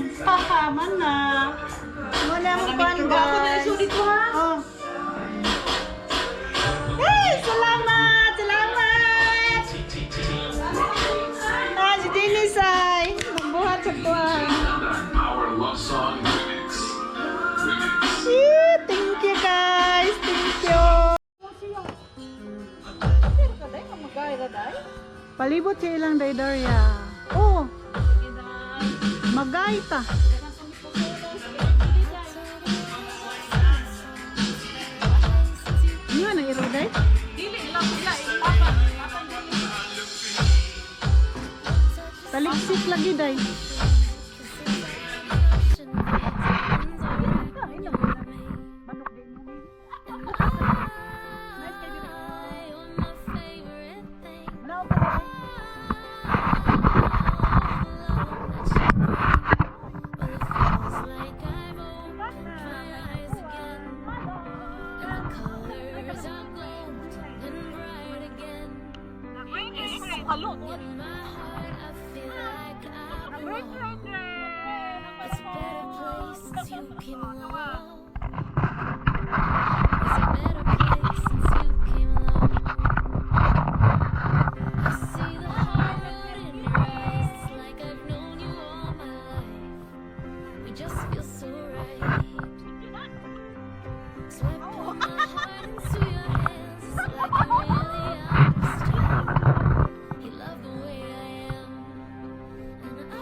Haha, man na. Wala mo kuan, guys. Dito ha. Oh. Hey, salamat! Salamat! Ah, si Dennis ay magbuhat sa kuan. Our Love Song Remix. Remix. Eh, thank you, guys. Thank you. Palibot sa ilang daydarya. Oh. Magay ta. Ano ang iroday? Dili lang sila ipapan. Papan dili. Taliksik lagi day. Halo. It's a better place since you came along. It's a better place since you came along. I see the heart in your eyes. It's like I've known you all my life. We just feel so right. So I put my heart into your hands. It's like you really understand. You love the way I am. And I,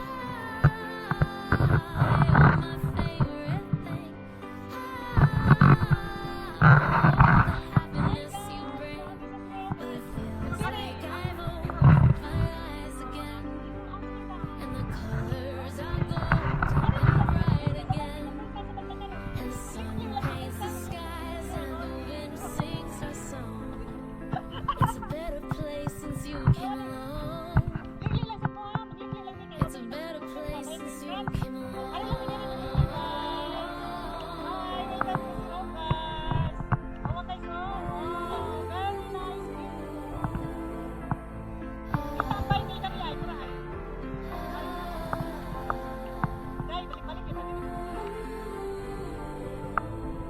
you're my favorite thing. I, the happiness you bring. Well, it feels like I've opened my eyes again. And the colors are golden and bright again. And the sun paints the skies and the wind sings our song. It's a better place since you came along. It's a better place since you came along.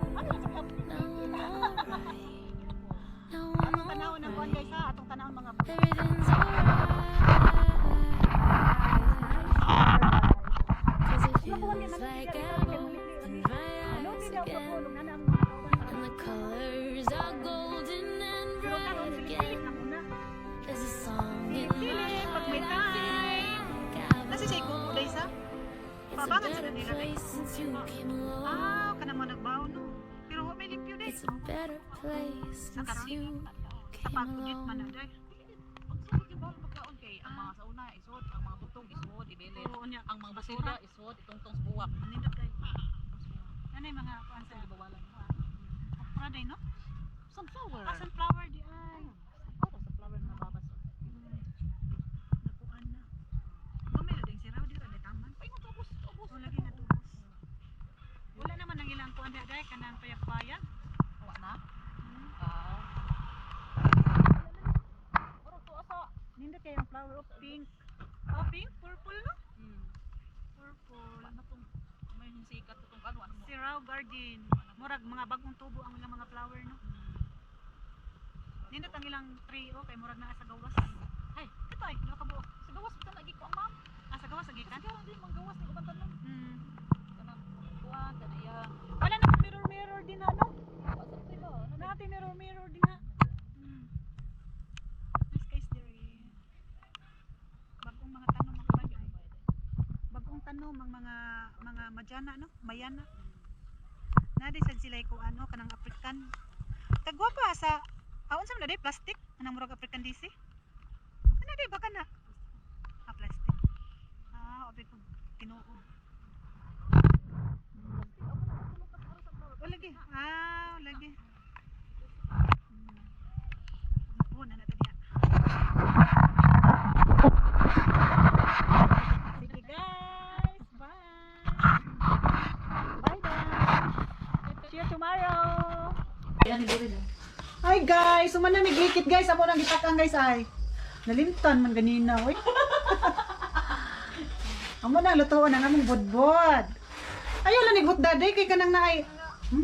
Now I'm alright. Now I'm Tanaw ng kuan alright. guys ha, atong tanawon mga Everything's alright. 'Cause it feels like I've opened my eyes again. And the colors are golden and bright again. There's a song in my Pag may heart. I feel time. like I Nasi siya ikubo belong. day sa? It's a Pabangan sila better nila, day. place since you came along. Ah, kana mo nagbaw no. Pero wa may limpyo day. It's a better place since you Sa came pagkudit man na along. day. Magsugod yung bawal pagkaon kay ang mga sa una isod, ang mga butong isod, ibilin. Oo niya. Ang mga basura isod, itungtong sa buwak. Nindot kay. Nanay mga kuan sa Bawalan. Okra day no? Sunflower. Ah, sunflower di ay. Oh, sunflower na babas. Nakuan na. Gamay ra ding siraw di ra day taman. Ay, matubos, tubos. O lagi natubos. Wala naman ang ilang kuan di day kanang payag-payag. Wa na. Ah. Oro to asa. Nindot kay ang flower of pink. Oh, pink, purple no? Purple. Wala na tong may sikat to tong ano ano mo. Sirao Garden. Murag mga bagong tubo ang ilang mga flower no. Nindot ang ilang tree oh kay murag naa sa gawas. Ay. Ito ay, duha ka buok. Sa gawas bitaw lagi ko ang ma'am. Ah, sa gawas gikan. Kasi karon din manggawas ni uban tanom. Kanang kuan kanaya. Wala na mirror mirror din na no. Wa sa ba? Ano Natin mirror mirror din na. Nice guys diri. Bagong mga tanom ang kuan ay. Bagong tanom ang mga majana no, mayana. Nadi sad sila ko ano kanang African. Kagwapa sa aon sa man na day plastic anang murag African DC. Ano day baka na? Ah, plastic. Ah, obi ko tinuod. O lagi. Ah, lagi. Oh, na natin diha. Sige guys, bye. Bye bye. See you tomorrow. Hi guys, umana mi glikit guys, amo nang gitakang guys ay. Nalimtan man ganina oy. Amo na lutuan ang among budbod. Ayaw lang ni hutda day kay kanang naay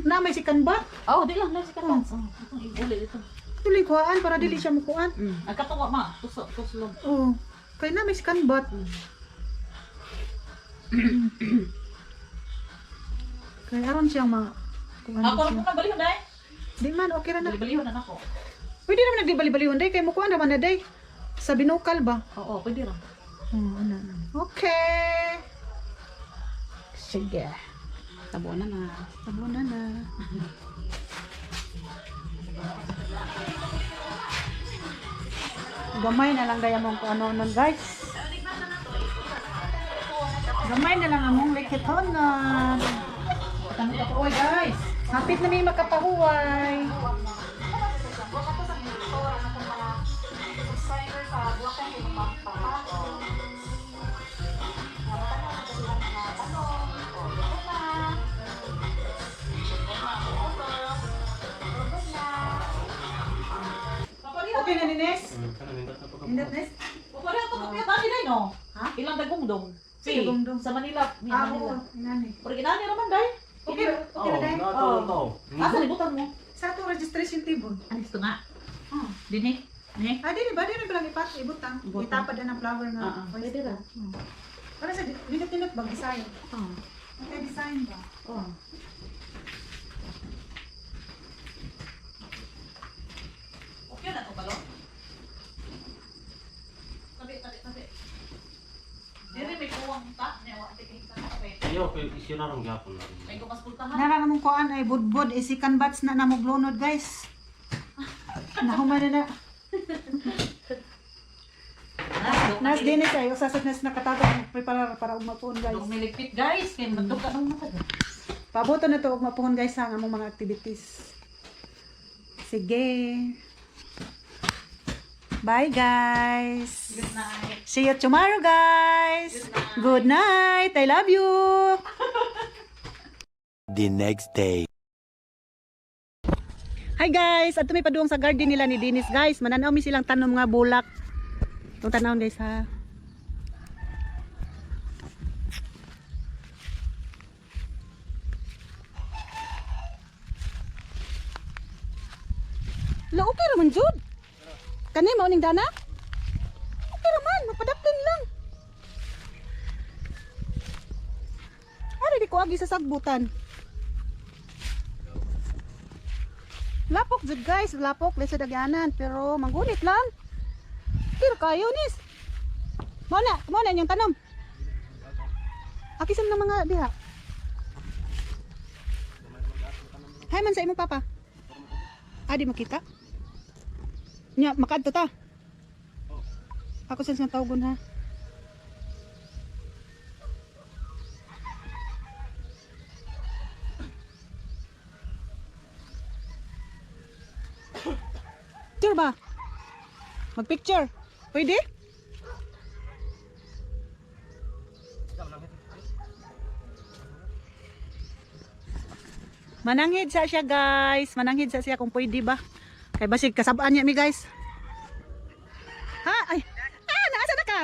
na may sikan ba? Oh, di lang na si Katans. Oh, itong uli dito. Tuloy kuhaan para dili siya mukuan. Ang katuwa ma, tuso tuslog. Oh, kay na may sikan bat. Kay aron siyang ma kuan. Ako siya. ra na balihon dai. Di man okay ra na. Balihon na nako. Pwede naman nagdibali-balihon day kay mukuan naman na day. Sa binukal ba? Oo, pwede ra. Oo, ano. Okay. Sige. Tabo na na. Tabo na na. Gamay na lang gaya mong kung ano nun, guys. Gamay na lang among lekitonan. Oy, guys. Hapit na may makapahuway. Okay na ni Nes? Nindot, Nes? Wala to kopya tani dai no. Ha? Ilang dagong dong. Si Dagong-dong. Sa Manila, mi Ah, Manila. oo. Inani. Original ni raman dai. Okay, okay na dai. Oh. Asa libutan mo? Sa atong registration table. Alis to nga. Oh. Dinhi. Dinhi. Ah, dili ba? Dili ba lang ipat? Ibutang. Ibutang. Itapad na ng flower nga. Ah, ah. Pwede ra. Para sa nindot-nindot bang design? Oh. Okay, design ba? Oh. Okay na to balon. Tabi, tabi, tabi. Dire may kuwang ta, niya wa tigay sa kape. Ayaw, pero isyo na rin gyapon na rin. May gumaspultahan. Nara namong kuan ay budbud isikan bats na namuglunod, guys. Nahuman na na. Nas dinis ay usasad nas nakatagong prepare para ugmapuhon, guys. Dog miligpit guys, kay magduka nang mata. Pabuto na to ugmapuhon, guys, sa among mga activities. Sige. Bye, guys. Good night. See you tomorrow, guys. Good night. I love you. The next day. Hi guys, adto may paduong sa garden nila ni Dennis, guys. Mananaw mi silang tanom nga bulak. Itong tanawon, guys, ha. La, okay raman jud. Kani mao ning dana? Okay raman, mapadapin lang. Ari di ko agi sa sagbutan. Lapok jud, guys, lapok lisod agyanan pero manggunit lang. Pero kayo nis. Mo na inyong tanom. Akisam ng mga diha. Hi man sa imong papa. Ah, di makita. Nya, makaadto ta. Ako sa siyang tawagon ha. Picture ba? Magpicture. Pwede? Mananghid sa siya, guys. Mananghid sa siya kung pwede ba. Kay basig kasabaan niya mi, guys. Ha? Ay. Ah, naasa na ka?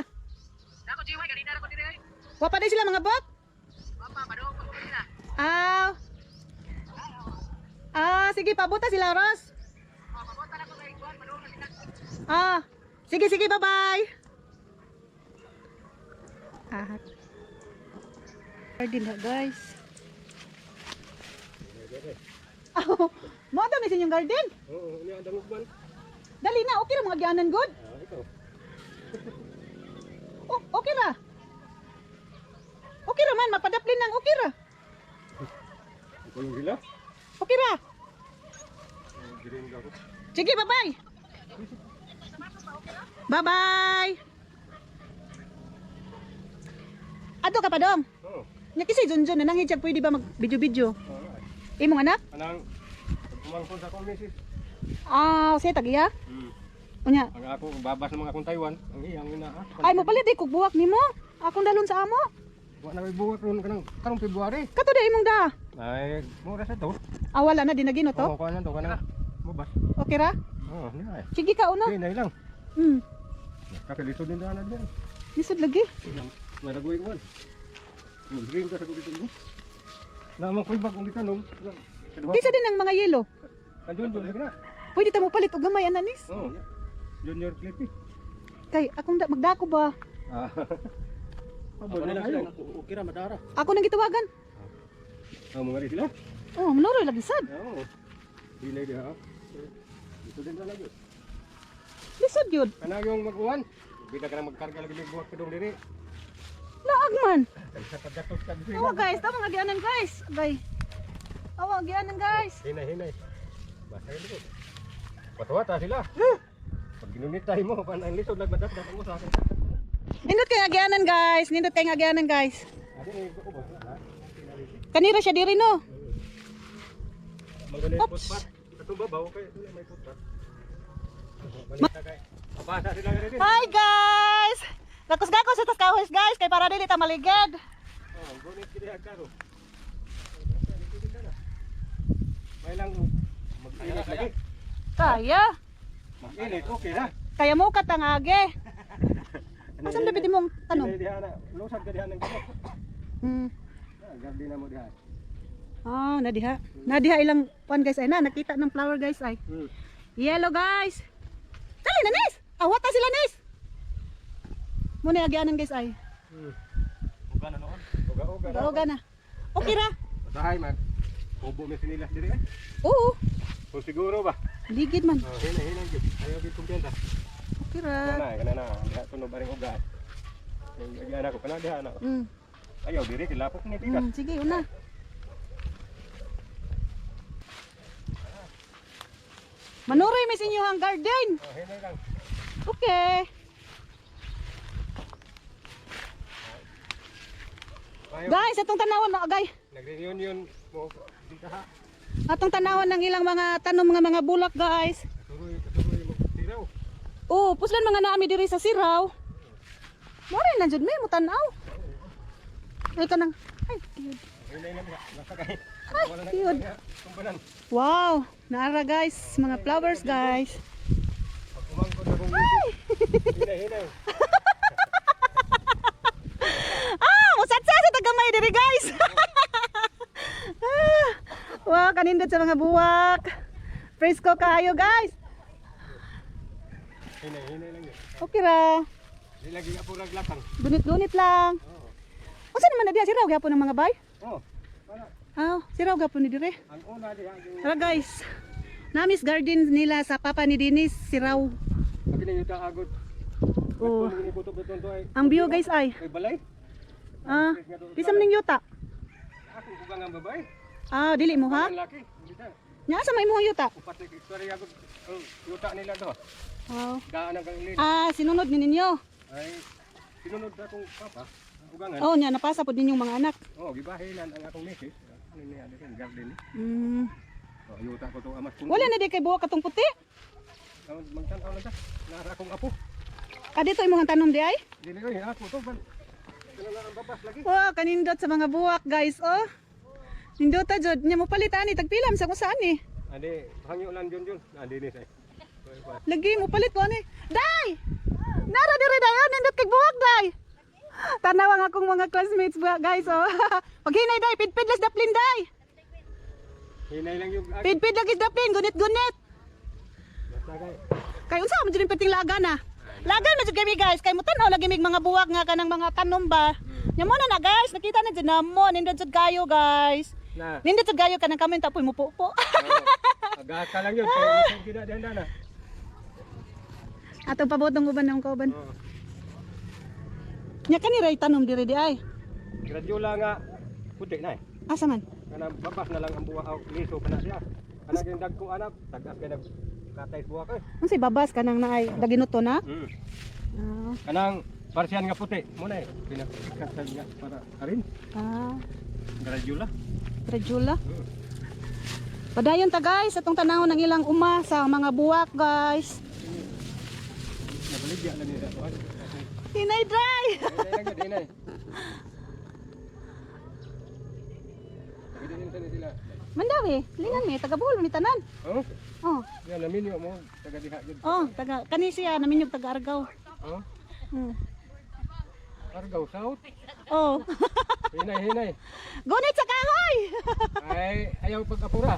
Nako jiway kanina ra ko dire. Wa pa di sila mga bot? Papa, padung ko sila. Ah. Ah, sige, pabuta sila, Ros. Ah, sige, sige, bye-bye. Ah. Garden na, guys. Oh, mo daw sa inyong garden. Oo, niya ang man. Dali na, okay ra mga gianan good. Ah, ikaw. Oh, okay ra. Okay ra man, mapadaplin lang, okay ra. Ikaw yung gila? Okay ra. Girin ako. Sige, bye-bye. Bye-bye. Ato ka pa dong. Oo. Nya kasi Junjun na nanghijab pwede ba mag video-video? Oo. Imong anak? Anang, pumangkon sa akong misis. Ah, siya tagiya. Unya. Ang ako, babas ng mga akong Taiwan. Ang iyang ina ha. Ay mo palit di kog buwak nimo. Akong dalon sa amo. Wa na may buwak ron kanang karong February. Kato di imong da. Ay, mura sa to. Ah, wala na dinagino to. Oo, kuha na to kanang mabas. Okay ra? Oo, niya ay. Sige ka una. Okay, na lang. Hmm. Kakalisod din na diyan. Lisod lagi. Maragoy ko man. Mag-dream ka sa tubig mo. Naman ko'y bagong gitanong. Kinsa din ang mga yelo? Andun, doon na. Pwede ta mo palit og gamay ananis. Oh. Junior Clippy. Kay akong da, magdako ba? Ah. Pabor na kayo. Okay ra madara. Ako nang gitawagan. Ah, mga rin sila. Oh, manoroy lagi sad. Oo. Hinay diha. Dito din lagi. Lisod yun. Kanang yung mag-uwan. Bida ka na magkarga lagi ng buwak kadong diri. Laag man. Sa pagdatos ka diri. Awa guys, tama nga gianan guys. Agay. Awa gianan guys. Hinay, hinay. Basta yun dito. Patuwata sila. Pag ginunitay mo, pan ang lisod nagmadat mo sa akin. Nindot kay nga gianan guys. Nindot kay nga gianan guys. Adi ni ko ba? Kanira siya diri no. Maganda Oops. putpat. Katong babaw kay wala may putpat. Balita kay. Pabasa sila diri. Hi guys. Gakos-gakos sa tas kahoy guys kay para dili ta maligid. Oh, gunit kini agkaro. May lang mag-init lagi. Kaya. Mag-init okay na. Kaya mo katangage. Asa labi di mong tanong? Hinay diha na. Lusad ka diha ng gamot. Ah, garden na mo diha. Ah, nadiha. Nadiha ilang pan guys ay na nakita ng flower guys ay. Yellow guys. Dali na nis. Awata sila nis. Muna agianan guys ay. Uga na noon. Uga-uga na. Uga na. Okay ra. Usahay mag. Ubo mi sinilas diri eh. Oo. Kung siguro ba. Ligid man. Oh, hinay hinay gyud. Ayaw gyud kumpiyansa. Okay ra. Kana kana na. Diha tuno baring uga. Yung agian ako kana diha na. Ayaw diri kilapok ni tikas. Sige, una. Manuroy mis inyo ang garden. Oh, hinay lang. Okay. Ayaw. Guys, atong tanawon na agay. Nagre-reunion mo dita ha. Atong tanawon ng ilang mga tanom nga mga bulak, guys. Katuroy katuroy mo tiraw. Oh, puslan mga naami diri sa Siraw. More na jud may mo tan-aw. Ay kanang ay cute. Hinay lang diha. Basta kay. Ay, Wala na cute. Tumbanan. Wow, naara guys, mga flowers guys. Pag umangkot akong hinay hinay. Ah, usat-sa sa tagamay diri guys. Ah, wow, kanindot sa mga buwak. Presko kaayo guys. Hinay hinay lang yun. Okay ra. Di lagi ako naglakang. Gunit-gunit lang. Oo. Unsa naman na diha siraw gyapon ng mga bay? Oh. Para Ah, siraw gyapon ni dire. ang una diha yung Tara guys. Namis garden nila sa papa ni Dennis, siraw. Lagi na yuta agod. Oh. Ni kutob to ay. Ang view guys ay. Ay balay. Ah, bisa man ning yuta. Ako kugang ang babay. Ah, dili mo ha? Ang laki. Bisa. Nya sa may imong yuta. Upat na istorya agod. Ang yuta nila to. Oh. Daan ang kang Ah, sinunod ni ninyo. Ay sinunod sa akong papa. Ang Ugangan. Oh, nya napasa pod ninyong mga anak. Oh, gibahilan ang akong misis. Ano niya dito ang garden. Oh, yuta ko to amas Wala na di kay buwak katong puti. Magtan-aw lang ta. Nara akong apo. Ah, dito imong tanom di ay? Dili oy, ako to ban. Ano na ang babas lagi. Wow, kanindot sa mga buwak guys, oh. Nindota jud, nya mo palit ani tagpilam sa kung saan eh. Andi, hangyo lang jun jun. Andi ni say. Lagi mo palit ko ani. Day! Nara dire day, oh, nindot kay buwak day. Tanaw ang akong mga classmates ba, guys, oh. Paghinay day, pidpid las daplin day. Hinay lang yung ag. Pidpid lagi daplin, gunit-gunit. Basta kay. Kay unsa man jud yung perting lagan ah. Lagan man jud kami guys, kay mo tan-aw lagi mig mga buwak nga kanang mga tanom ba. Nya mo na na guys, nakita na jud namo, nindot jud kayo guys. Na. Nindot jud kayo kanang kami tapoy mo po. Aga ka lang yun. Kay isang gina diyan na. Atong pabotong uban ng kauban. Oh. Nya kani ray tanom diri di ay. Gradula nga puti na eh. Asa man? Kana babas na lang ang buwak aw liso kana siya. Kana yung dagko anak, tagas kay nag katay buwak eh. Unsay babas kanang naay daginuto na? Ah. Kanang parsian nga puti mo na eh. Pinakasal nga para arin. Ah, Gradula. Rajula. Padayon ta guys, atong tanaw ng ilang uma sa mga buwak guys. Nabaligya lang nila. Hinay dry. Hinay lang yun, hinay. Pwede din sila. Mandawi, lingan mi taga Bohol ni tanan. Oh, Oh, yan naminyo mo taga diha gyud. oh, taga kani siya naminyog taga Argao. Oh. Argaw South. Oh. Hinay, hinay. Gunit sa kahoy. Ay, ayaw pag-apura.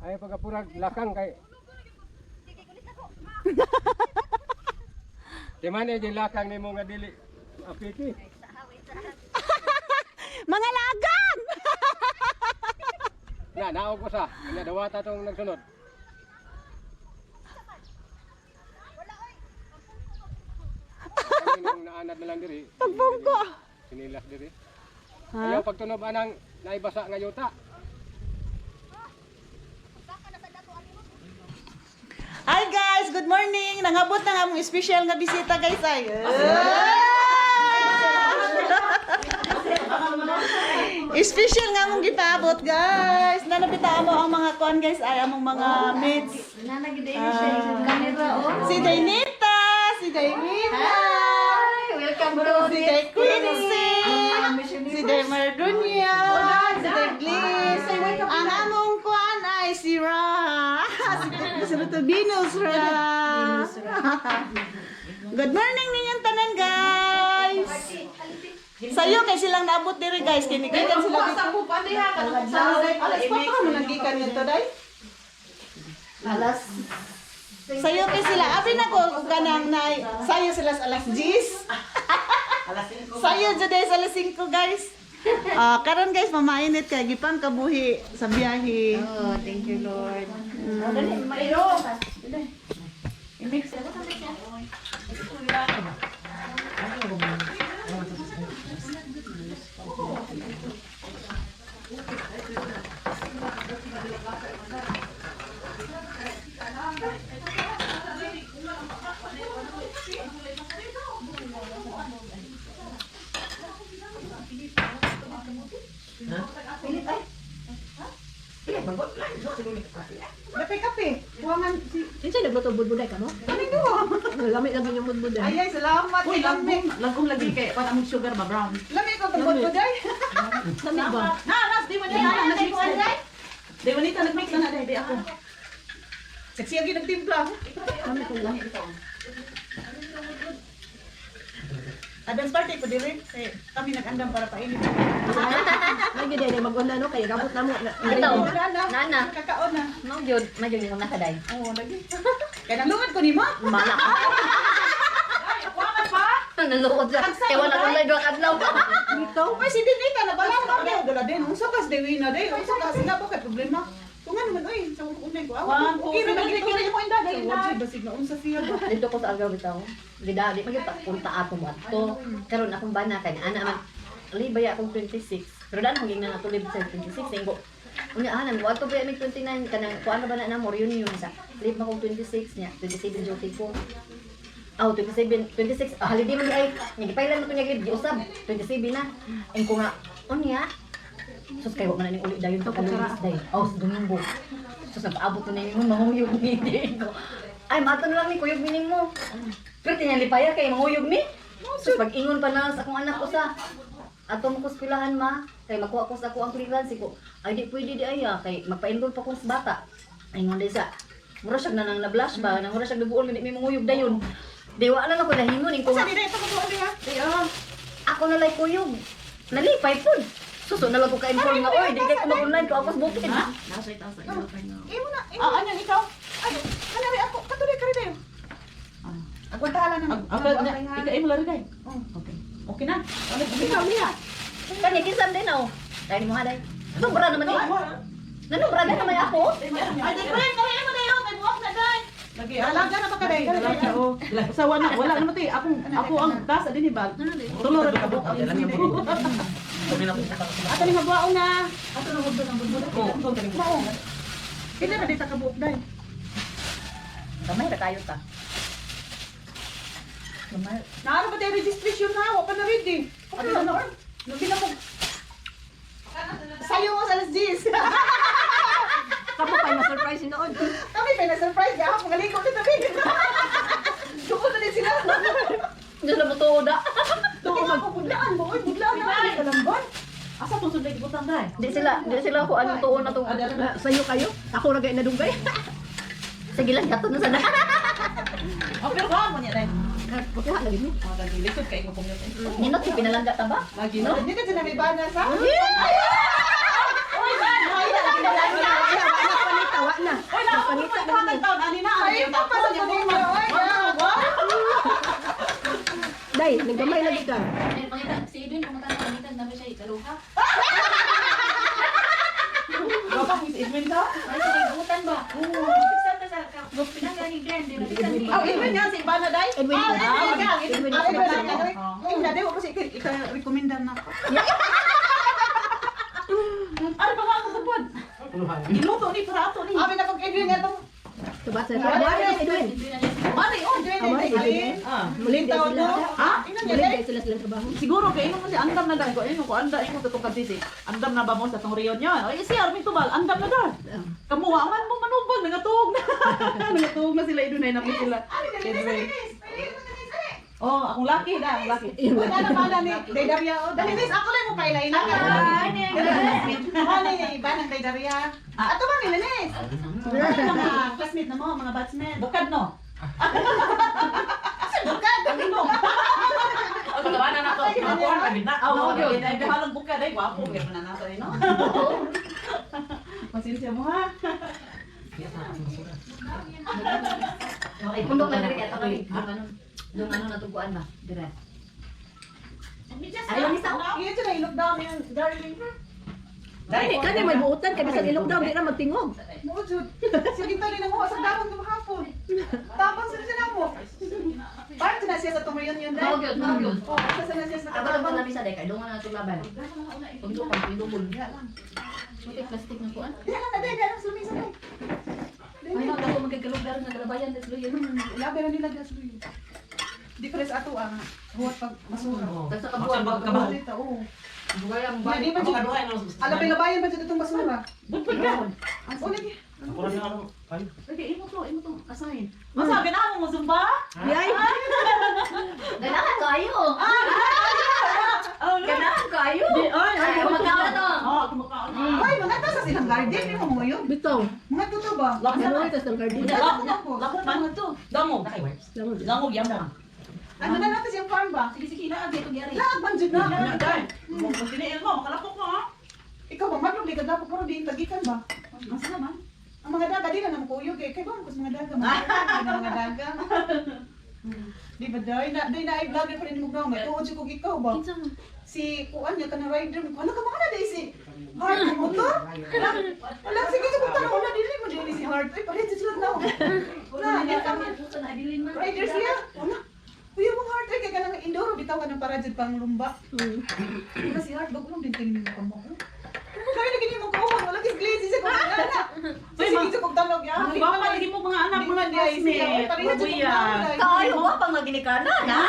Ayaw pag-apura, lakang kay. Di man eh, lakang nimo nga dili apiki. Mga lagan. Na, naog ko sa. Na dawata tong nagsunod. Kami nung naanad na lang diri. Pagbungko. Sinilas diri. Ha? Ayaw pagtunob anang naibasa nga yuta. Hi guys, good morning. Nangabot na nga among special nga bisita guys ay. Special nga among gipaabot guys. Nanabita mo ang mga kuan guys ay among mga mates. Oh. Si Dainita, si Dainita. Hi! Welcome to Si Day Quincy, si Day Mardunya, si Day Bliss. Ang among kuan ay si Ra. Si Ruto Venus Ra. Good morning ninyong tanan guys. Sayo kay silang naabot diri guys kay nigikan sila dito. Alas 4 mo nanggikan nito day. Alas. Sayo kay sila. Abi na ko og kanang nay. Sayo sila sa alas 10. Sayo jud sa alas 5 guys. Ah, karon guys mamainit kay gipang kabuhi sa biyahe. Oh, thank you Lord. Kape kape. Kuwangan si Kinsa nagluto budbuday ka mo? Kami duha. Lami lang yung budbuday. Ay ay salamat. Uy, Lami. lagong, lagong lagi kay pan among sugar ba brown. Lami ko tungkol ko day. Lami ba? Na, nas di man na nag-mix na. Di man ita nag-mix na na di ako. Seksi ang nagtimpla. Lami ko lang. Advance party ko diri. Kay kami nag-andam para painit. Lagi day mag-una no kay gabot na mo. Ito. Wala na. Nana. Kakaon na. Mao gyud, mao gyud yung nakaday. Oo, lagi. Kay nangluwad ko nimo. Mala. Naluod lang. Kay wala ko lang duha ka adlaw. Dito. Ay, si Dinita, nabala ko na. Dala din. Unsa kas dewi na day. Unsa kas na ba kay problema? Kung ano man oy, sa kung unay ko. Ah, okay ra lagi ko mo inda dai. Wajib basig na unsa siya ba. Dito ko sa Argao bitaw. Gida di magyud punta ato mo adto. Karon akong bana kay ana man libay akong 26. Pero daan akong gingnan ato live sa 26 ingko. Unya anan mo ato ba mig 29 kanang kuan ba na na mo reunion sa live akong 26 niya 27 duty ko. Aw 27 26 ah, holiday man di ay nagipailan mo to niya leave giusab 27 na. Ingko nga unya Sus kay wa man na ning uli dayon pa kalunis day. Oh, sa Domingo. Sus nagpaabot na nimo manguyog ni di ko. Ay maato na lang ni kuyog ni nimo. Pero tinalipaya kay manguyog ni. Sus pag-ingon pa na sa akong anak usa. Ato mo ko eskwelahan ma, kay makuha ko sa ako ang clearance ko. Ay di pwede di ay ah, kay magpa-enroll pa ko sa bata. Ingon day sa Mura siya na nang na-blush ba, nang mura siya dugoon nga di may manguyog dayon. Di wa na lang ko nahingon ko Unsa nga. di day ito ko diha? Di, ah, ako na lay kuyog. Nalipay pud. Suso na lang ko ka-enroll nga oy, di kay ko mag-online ko ako sa bukid. Imo na. Imo. Ah, ano ikaw? Ay, kanari ako. Katuloy ka rin dayo. Agwantahala na. Ikaw imo laro day. Okay. Okay na. Ikaw niya. Kani kinsa din oh. Kay mo ha day. Nubra naman eh. Nanubra na naman ako. Ay, di friend, kami imo dayo kay buwak na day. Lagi Alaga na ba ka day? Oo. Sa wala wala naman tay akong ako ang tas adin ba. Tulo ra ka buok ang Ato ni mabuao na. Mao. Pila ra dita ka buok day? Gamay ra kayo ta. Gamay. Naara ba tayo registration ha? Wa pa na ready. Ano na na? Nabi na mo. Sayo mo sa alas 10. Kapo pa na surprise noon. Kami pa na surprise ya. Mga liko ni tabi. Duko na din sila. Diyan na mo tuod ah. Tuo mag budlaan mo. Oy, budlaan na. Kalambon. Asa tong sunday gibutang day? Di sila ako anong tuon na to. Sayo kayo? Ako ra gay nadunggay. Sige lang gato na sana. Oh, pero kuha mo niya day. Makuha lagi mo. Lisod kay mo commute. Ninot si pinalangga ta ba? Lagi no. Hindi ka dyan na may bana sa? Napanita, wa na. Oy, na ako Napanita taon ani na. Ay, ito pa sa kuning mo. Ay, Day, naggamay lagi ka. Ay, pangita si Edwin pumunta na pamitan na siya ikaluha. Gapang is Edwin ka? Ay, sa kigutan ba? Oo. Saan ta sa pinangga ni Glenn, di ba? Oh, Edwin nga, si Ivana day. Edwin. Ah, Edwin nga. Edwin. Ah, Edwin nga. Tingnan day, wala ko si ika-recommendar na ako. Ano pa ako gupod? Giluto ni para ato ni. Abi na kong Edwin nga tong Tuba sa Edwin. Edwin. Mari oh. Edwin, Ama, Edwin. Edwin. Ah. Muli day Taon sila. mo. Ha? Tingnan niya Muli day. day sila silang trabaho. Siguro kay imo si andam na dai ko imo ko anda imo katong kadisi. Andam na ba mo sa tong reunion? Oy si Armin Tubal, andam na dar. Kamuha man mo manubag nangatuog na. Nangatuog na sila idunay na po sila. Edwin. Oh, akong laki da, akong laki. Wala na bana ni Daydaria. Oh, dali nis ako lang mo kailay na. Wala ni Ivana ng Daydaria. Ato ba ni Nis? Mga classmate na mo, mga batchmate. Bukad no. Bukad. No. Pagawa na na to. Makuha ka na. Oh, okay. Ay bahalang bukad ay gwapo gyud man na nato eh no. Pasensya mo ha. Okay, pundok na diri ato kami. Yung ano natugkuan ba? Dire. Ayaw ni sa Iya dyan na ilog down yung darling. Kani kani may buutan kay bisan ilong daw di na magtingog. Mo jud. Sige tali nang sa dahon tumahapon. Tapos sila siya na mo. Parang na siya sa tong reunion Mao day. gyud, mao gyud. Oh, sa na siya sa Kabalo pa namin sa day kay dungan na itong laban. Pundok ang pindumol. Puti plastic na kuan. Di lang na day, di lang sumisa day. Ay, no, ako magkagalugdar nga kalabayan des luyo. Labi na nila gas luyo. Di pa rin sa ato ang huwat pag masura. Tagsa ka buwan Mag- kabaho. Balita, oo. Buhay ang Di ba Ako dyan? kaduhay no. Alabay-labayan ba dyan itong basura? Budbud ka. Ang ulit. Ako rin ano, kayo. Okay, imo to assign. Masa ganahan mo zumba? Yay. Ganahan ko ayo. Oh, Ganahan ko ayo. Di ay ay Ay, magkaon na to. Oh, kumakaon. Ay, mga to sa silang garden. Di mo mga yun. Bitaw. Mga to to ba? Ano ito sa garden? Lakot man to. Damo. Langoy. Damo yamo. Ano na natin siyang farm ba? Sige sige, ilaag itong yari. Laag man dyan na. Na dai. Mo diniil mo makalapok mo ha. Ikaw ba, madlog di ka dapat puro di tagikan ba? Asa naman? Ang mga daga, di na naman kuyog eh. Kaya ba mo mga daga? Mga daga, mga daga. Di ba, day? Na, day na, ay vlogger pa rin mo na. May tuod siya kung ikaw ba? Si, kuan niya ka na rider. Wala ka mga na, day si Heart ng motor? Wala, wala, sige, sa kung tanong, wala, dili mo dili si Heart. Ay, palit sila na. Wala, hindi ka man. Rider siya. Wala. Kuya mong Heart, ay, kaya ka nang indoro, bitaw ka ng para dyan pang lumba. Wala si Heart, bago lang din tingin mo kamo. Kaya na ganyan mo kuha, wala kis glaze siya kung ano na. Sige, sa kung tanong, ya. Ang gwapa lagi mo mga anak, Di mga man di ay siya. classmate. Pareha dyan Mabuya. kung tanong. Kaayo wa pang maginikanan ha.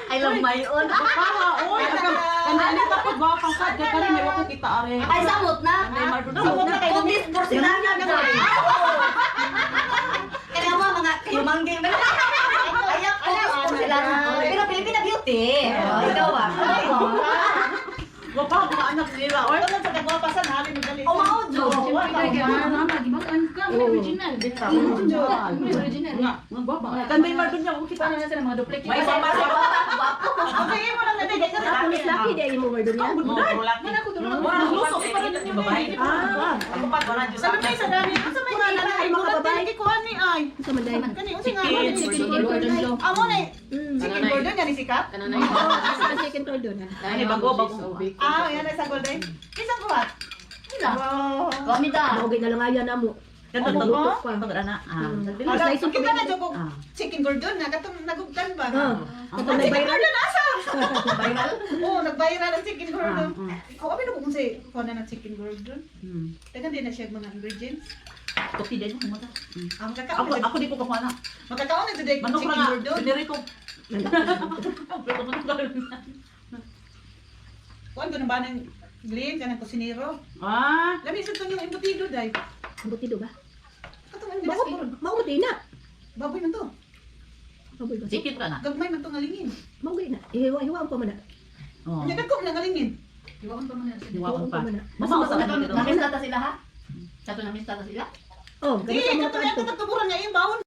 I love my own. Gwapa, oy, kanani ta pag gwapa ka, kay kani may wako kita are. Ay samot na. Samot na kayo. Kutis porselana na. Kaya mo mga kayumangging na. Ayaw kutis porselana. Pero Pilipina beauty. Oh, ikaw ah. Gwapa mga anak nila, oy. Wala sa kagwapasan, hali mo dali. O mao jo. Original. Nga, mga gwapa. Kanday mardon niya, kita na sila mga duplicate. May isa pa sa Okay, mo lang na day. Ako mas laki di ay mo garden niya. Luso pa rin yung babae. Ah, Sa may sa dami, unsa may ngalan Ay, ay mga mga babae. babae. Kuan ni ay. Sa man day. Kani unsa nga ngalan? Amo na. Chicken Gordon yan ni sikat? Sa second floor doon ha. Ani bago bago. Ah, yan ay sa golden. Isang buhat. Wow. Kami da. Mao gid na lang ayan namo. Kanto Magluto pa. to. Ana. Ah. Ala, Slice of kita na jud Ah. chicken Gordon na katong nagugtan ba? Ah, katong may Chicken viral. Gordon asa? Viral. Oo, nag-viral ang chicken Gordon. Ah, Ikaw abi na kung say kuan na ng chicken Gordon. Hmm. Tagan din na siya mga ingredients. Tuki din mo mata. Ang Ako kakao ako di ko kakuha na. Makakaon na jud Manok chicken ra nga. Gordon. Piniri ko. Kuan ko na ba ng Glenn kanang kusinero. Ah, Lami sa tong yung embutido day. Ang butido ba? Katong Mao mao di na. Baboy man to. Baboy ba? chicken ka na. Gagmay man to nga lingin. Mao gid na. Ihiwa-hiwa pa man na. Oh. Nya dagko man nga lingin. Diwaon pa. Hiwa man na. Mama sa kanila. Namiss na ta sila ha? Kato namiss na ta sila? Oh, Di ganito mo katong ka katong tuburan nga iyong bawon.